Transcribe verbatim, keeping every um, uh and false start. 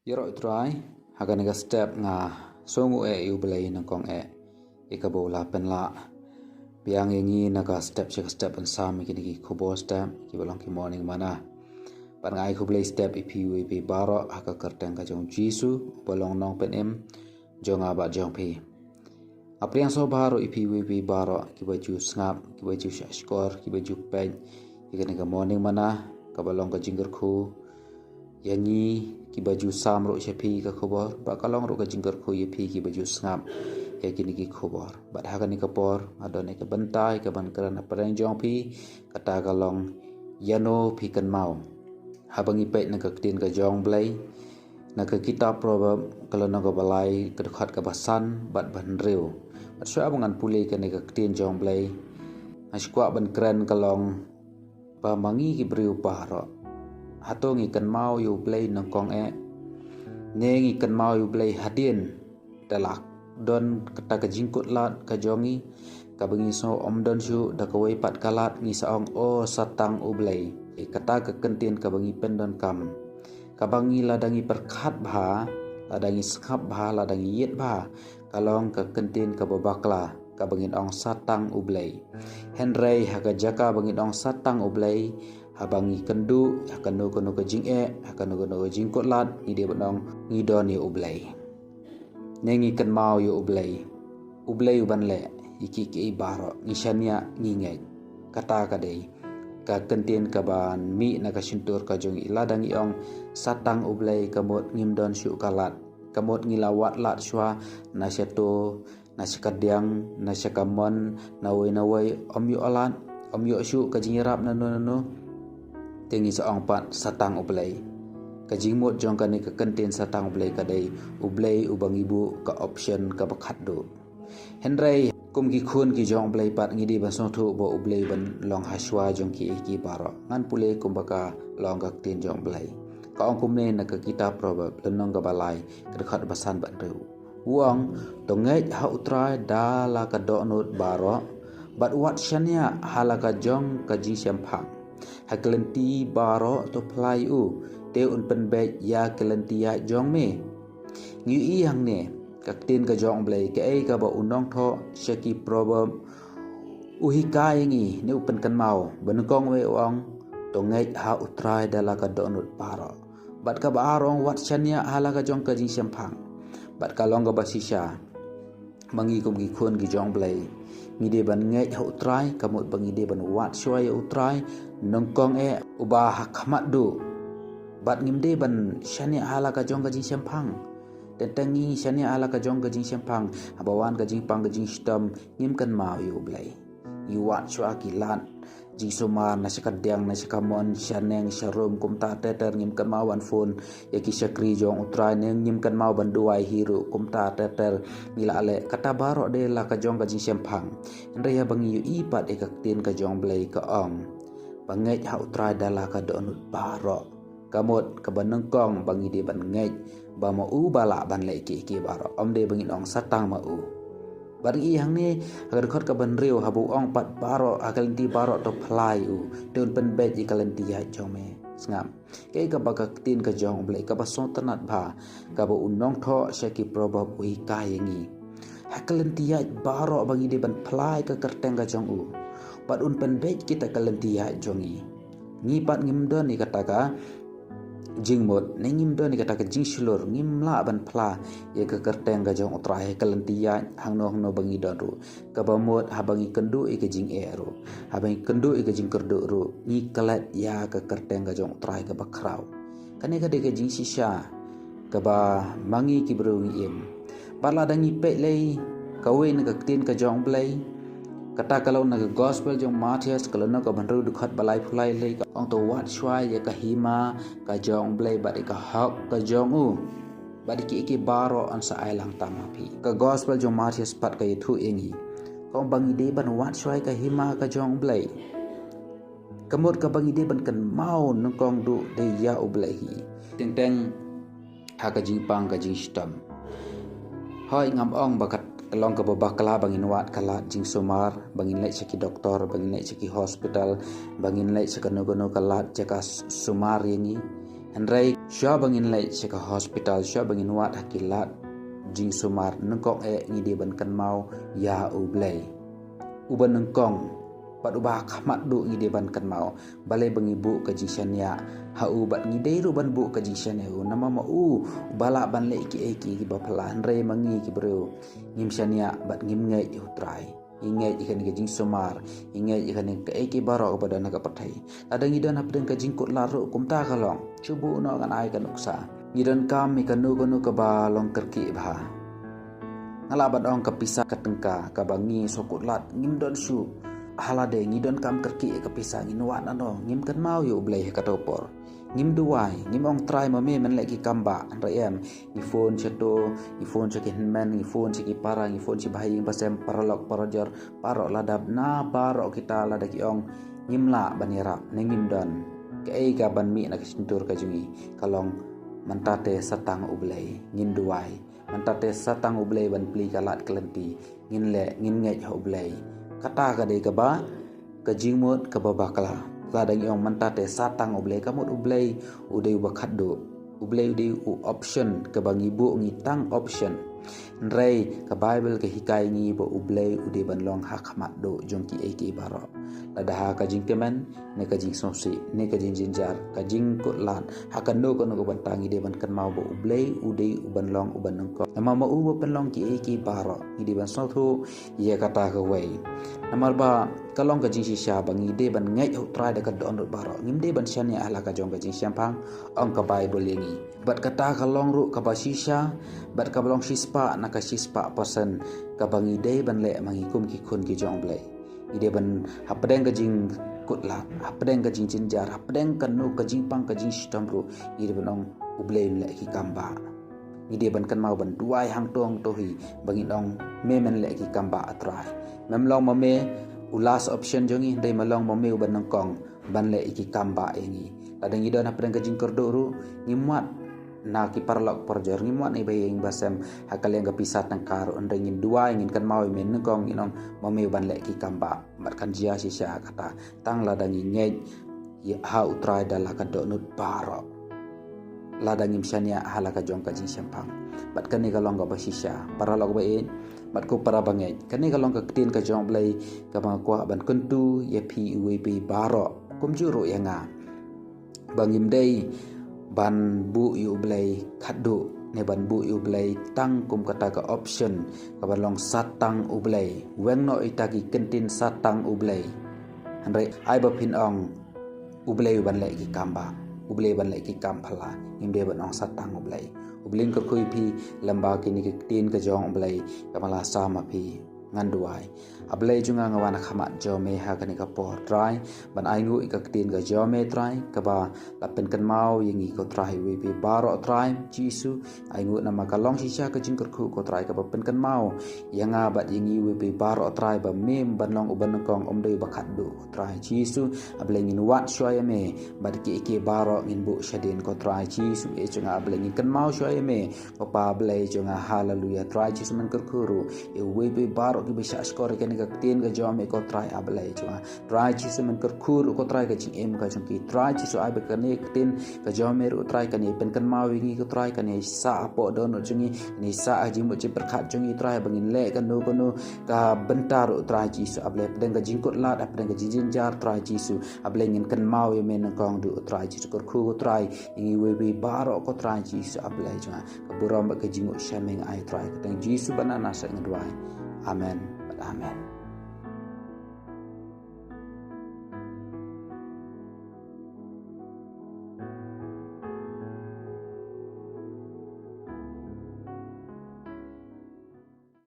Ïaroh Trai, ha kane ka step nga sngew eh ïa U Blei nyngkong eh ïa kaba u la pynlah biang ïa ngi na ka step sha ka step ban sam ïa kine ki khubor step kiba long ki morning manna. Bad nga ai khublei step ïa phi iwei pa iwei baroh ha ka kyrteng ka jong U Jisu uba long Nongpynim jong nga bad jong phi. Nga pdiang sngewbha ruh ïa phi iwei pa iwei baroh kiba ju sngap, kiba ju shahshkor, kiba ju peit ïa kane ka morning manna kaba long ka jingkyrkhu ïa ngi, kiba ju sam ruh sha phi ka khubor, bad ka long ruh ka jingkyrkhu ïa phi kiba ju sngap ïa kine ki khubor. Bad ha kane ka por nga don ïa ka bynta ïa ka ban kren hapdeng jong phi, kata ka long: Ïano phi kynmaw? Haba ngi peit na ka ktien ka jong U Blei na ka kitab Proverb ka lynnong kaba lai, ka dkhot kaba san bad ba hynriew. Bad shuwa ba ngan pule kane ka ktien jong U Blei, nga sngewkwah ban kren ka long ba ma ngi ki briew baroh, hato ngi kynmaw ïa U Blei nyngkong eh? Ne ngi kynmaw ïa U Blei hadien da la don kata ka jingkutlad ka jong ngi, kaba ngi sngew ym don shuh da kawei pat ka lad, ngi sa ong, "O, sa tang U Blei." Kata ka kyntien kaba ngi pyndonkam, kaba ngi, lada ngi pyrkhat bha, lada ngi sngap bha, lada ngi ïeit bha, ka long ka kyntien kaba bakla, kaba ngin ong, "Sa tang U Blei." Hynrei ha ka jaka ba ngin ong, "Sa tang U Blei," haba ngi kynduh ha kano kano ka jingeh, ha kano kano ka jingkutlad, ngi dei ban ong, "Ngi don ïa U Blei." Ne ngi kynmaw ïa U Blei, U Blei uban leh ïa kiei kiei baroh, ngi shaniah, ngi ngeit. Kata ka dei ka kyntien kaban mih na ka shyntur ka jong ngi, lada ngi ong, "Sa tang U Blei," ka mut ngim don shuh ka lad, ka mut ngi la wad lad shuwa na shato, na sha kadiang, na sha kamon, na wei na wei, ym ïoh lad, ym ïoh shuh ka jingïarap nano nano. Te ngi sa ong pat, "Sa tang U Blei." Ka jingmut jong kane ka kyntien "Sa tang U Blei" ka dei U Blei uba ngi buh ka option kaba khatduh. Hynrei kum ki khun ki jong U Blei pat, ngi dei ban sngewthuh ba U Blei uban long hashwa jong kiei kiei baroh. Ngan pule kumba ka long ka ktien jong U Blei. Ka ong kumne na ka kitab Proverb lynnong kaba lai, ka dkhot ba san bad hynriew. U ong, "To ngeit ha U Trai da la ka dohnud baroh, bad wat shaniah ha la ka jong ka jingshemphang. Ha ki lynti baroh to phla ïa u, te un pynbeit ïa ki lynti ïaid jong me." Ngi ïohi hangne ka ktien ka jong U Blei, kaei kaba u nongthoh sha ki Proverb u hikai ïa ngi ne u pynkynmaw, ba nyngkong wei u ong, "To ngeit ha U Trai da la ka dohnud baroh." Bad kaba ar u ong, "Wat shaniah ha la ka jong ka jingshemphang." Bad ka long kaba shisha, ma ngi kum ki khun ki jong U Blei, ngi dei ban ngeit ha U Trai, ka mut ba ngi dei ban wad shuwa ïa U Trai nyngkong eh uba ha khmat duh. Bad ngim dei ban shaniah ha la ka jong ka jingshemphang. Teng teng ngi shaniah ha la ka jong ka jingshemphang, haba wan ka jingpang ka jingshitom, ngim kynmaw ïa U Blei. Ngi wad shuwa ki lad jingsumar na sha kadiang, na sha kamon, sha neng, sha rum, kumta ter ter, ngim kynmaw ban phone ïa ki shakri jong U Trai, ne ngim kynmaw ban duwai hi ruh, kumta ter ter ngi la leh. Kata baroh dei la ka jong ka jingshemphang. Hynrei haba ngi ïohi pat ïa ka ktien ka jong U Blei, ka ong, "Ba ngeit ha U Trai da la ka dohnud baroh." Ka mut kaba nyngkong ba ngi dei ban ngeit ba ma u ba lah ban leh kiei kiei baroh, ym dei ba ngin ong, "Sa tang ma u." Bad ngi ïohi hangne ha ka dkhot kaba hynriew, haba u ong pat, "Baroh, ha ki lynti baroh to phla ïa u, te un pynbeit ïa ki lynti ïaid jong me." Sngap, kaei kaba ka ktien ka jong U Blei kaba sngewtynnad bha, kaba u nongthoh sha ki Proverb u hikai ïa ngi. Ha ki lynti ïaid baroh ba ngi dei ban phla ïa ka kyrteng ka jong u, bad un pynbeit kita ki lynti ïaid jong ngi. Ngi pat ngim don ïa kata ka jingmut, ne ngim don ïa kata ka jingshlur, ngim lah ban phla ïa ka kyrteng ka jong U Trai ha ki lynti ïaid hangno hangno ba ngi don ruh. Kaba mut haba ngi kynduh ïa ka jingeh ruh, haba ngi kynduh ïa ka jingkyrduh ruh, ngi klet ïa ka kyrteng ka jong U Trai kaba khraw. Kane ka dei ka jingshisha kaba ma ngi ki briew ngi im. Bad lada ngi peit lei kawei na ka ktien ka jong U Blei, kata ka long na ka Gospel jong Mathaios ka lynnong kaba hynriew, dkhot ba laiphew lai, lei ka ong, "To wad shuwa ïa ka hima ka jong U Blei bad ïa ka hok ka jong u, bad ïa kiei kiei baroh yn sa ai lang tam ha phi." Ka Gospel jong Mathaios pat ka ïathuh ïa ngi, ka ong ba ngi dei ban wad shuwa ïa ka hima ka jong U Blei. Ka mut kaba ngi dei ban kynmaw nyngkong duh dei ïa U Blei hi, teng teng ha ka jingpang ka jingshitom. Hooid, ngam ong ba ka long kaba bakla ba ngin wad ka lad jingsumar, ba ngin leit sha ki doktor, ba ngin leit sha ki hospital, ba ngin leit sha kano kano ka lad jaka s-, sumar ïa ngi. Hynrei shuwa ba ngin leit sha ka hospital, shuwa ba ngin wad ha ki lad jingsumar, nyngkong eh ngi dei ban kynmaw ïa U Blei uba nyngkong, bad uba ha khmat duh ngi dei ban kynmaw. Balei? Ba ngi buh ka jingshaniah ha u, bad ngi dei ruh ban buh ka jingshaniah ha u. Namar ma u u ba lah ban leh kiei kiei kiba phylla, hynrei ma ngi ki briew ngim shaniah bad ngim ngeit ïa U Trai. Ngi ngeit ïa kane ka jingsumar, ngi ngeit ïa kane kaei kaei baroh kaba don ha ka pyrthei. Lada ngi don hapdeng ka jingkutlad ruh kumta ka long. Shu buh noh, ngan ai ka nuksa. Ngi donkam ïa kano kano kaba long kyrkieh bha. Nga lah ban ong ka pisa, ka tyngka kaba ngi sngewkutlad ngim don shuh. Ha lade ngi donkam kyrkieh ïa ka pisa, ngin wad nano? Ngim kynmaw ïa U Blei ha kato ka por. Ngim duwai, ngim ong, Trai, ma me men leh ki kam bah. Hynrei em, ngi phone sha to, ngi phone sha ki hynmen, ngi phone sha ki para, ngi phone sha ki bahaïing bahasem, paralok parajor, baroh, lada na baroh kita, lada ki ong, ngim lah ban ïarap ne ngim don kaei ka ban mih na ka shyntur ka jong ngi, ka long, mynta te sa tang U Blei ngin duwai. Mynta te sa tang U Blei ban plie ka lad ka lynti. Ngin leh, ngin ngeit ha U Blei. Kata ka dei kaba, ka jingmut kaba bakla. Lada ngi ong mynta te sa tang U Blei, ka mut U Blei u dei uba khatduh. U Blei u dei u option, kaba ngi buh ngi tang option. Hynrei ka Baibl ka hikai ngi ba U Blei u dei ban long ha khmat duh jong kiei kiei baroh. Lada ha ka jingkmen, ne ka jingsngewsih, ne ka jingjynjar, ka jingkutlad, ha kano kano ka bynta, ngi dei ban kynmaw ba U Blei u dei u ban long u ba nyngkong. Namar ma u ba pynlong kiei kiei baroh. Ngi dei ban sngewthuh ïa kata kawei. Namar ba ka long ka jingshisha ba ngi dei ban ngeit ha U Trai da ka dohnud baroh. Ngim dei ban shaniah ha la ka jong ka jingshemphang, ong ka Baibl ïa ngi. Bad kata ka long ruh kaba shisha, bad kaba long shispah na ka shispah percent kaba ngi dei ban leh ma ngi kum ki khun ki jong U Blei. Ngi dei ban, hapdeng ka jingkutlad, hapdeng ka jingjynjar, hapdeng kano ka jingpang ka jingshitom ruh, ngi dei ban ong, U Blei un leh ki kam bah. Ngi dei ban kynmaw ban duwai hangto hangto hi, ba ngin ong, me men leh ki kam bah, A Trai. Mem long ma me u last option jong ngi, hynrei me long ma me u ba nyngkong ban leh ïa ki kam bah ïa ngi. Lada ngi don hapdeng ka jingkyrduh ruh, ngim wad na ki paralok parajor, ngim wad na ki bahaïing bahasem ha ka liang ka pisa tyngka ruh, hynrei ngin duwai, ngin kynmaw ïa me nyngkong, ngin ong, ma me u ban leh ki kam bah. Bad kan jia shisha kata tang lada ngi ngeit ïa ha U Trai da la ka dohnud baroh. Lada ngim shaniah ha la ka jong ka jingshemphang. Bad kane ka long kaba shisha, paralok ba ïeit, bad ko para bangeit. Kane ka long ka ktien ka jong U Blei kaba nga kwah ban kyntu ïa phi iwei pa iwei baroh, kumjuh ruh ïa nga, ba ngim dei ban buh ïa U Blei khatduh, ne ban buh ïa U Blei tang kum kata ka option kaba long sa tang U Blei. Weng noh ïa kita ki kyntien sa tang U Blei. Hynrei ai ba phin ong, U Blei u ban leh ki kam bah, U Blei ban leh ki kam phylla. Ngim dei ban ong sa tang U Blei. U Blei un kyrkhu ïa phi lyngba kine ki ktien ka jong U Blei kaba la sam ha phi. Ngan duwai. A Blei jong nga, nga wan ha khmat jong me ha kane ka por, Trai, ban ainguh ïa ka ktien ka jong me, Trai, kaba la pynkynmaw ïa ngi, ko Trai, iwei pa iwei baroh, Trai Jisu. Ainguh namar ka long shisha ka jingkyrkhu, ko Trai, kaba pynkynmaw ïa nga bad ïa ngi iwei pa iwei baroh, Trai, ba me ban long u ba nyngkong, um dei u ba khatduh, ko Trai Jisu. A Blei, ngin wad shuwa ïa me bad kiei kiei baroh ngin buh shadien, ko Trai Jisu. Ïeit jong nga, A Blei, ngin kynmaw shuwa ïa me, ko Pa Blei jong nga. Haleluia. Trai Jisu, men kyrkhu ruh ïa iwei pa iwei baroh kiba shah shkor ïa kane ka ktien ka jong me, ko Trai, A Blei jong nga. Trai Jisu, men kyrkhu ruh, ko Trai, ka jingim ka jong ki. Trai Jisu, ai ba kane ka ktien ka jong me ruh, Trai, kan ïai pynkynmaw ïa ngi, ko Trai, kan ïai sah hapoh dohnud jong ngi, kan ïai sah ha jingmut jingpyrkhat jong ngi, Trai, ba ngin leh kano kano ka bynta ruh, Trai Jisu. A Blei, hapdeng ka jingkutlad, hapdeng ka jingjynjar, Trai Jisu, A Blei, ngin kynmaw ïa me nyngkong duh, Trai Jisu. Kyrkhu, ko Trai, ïa ngi iwei pa iwei baroh, ko Trai Jisu, A Blei jong nga. Ka burom bad ka jingnguh sha me nga ai, Trai, ha ka kyrteng Jisu ba na Nasaret nga duwai. Amen bad amen.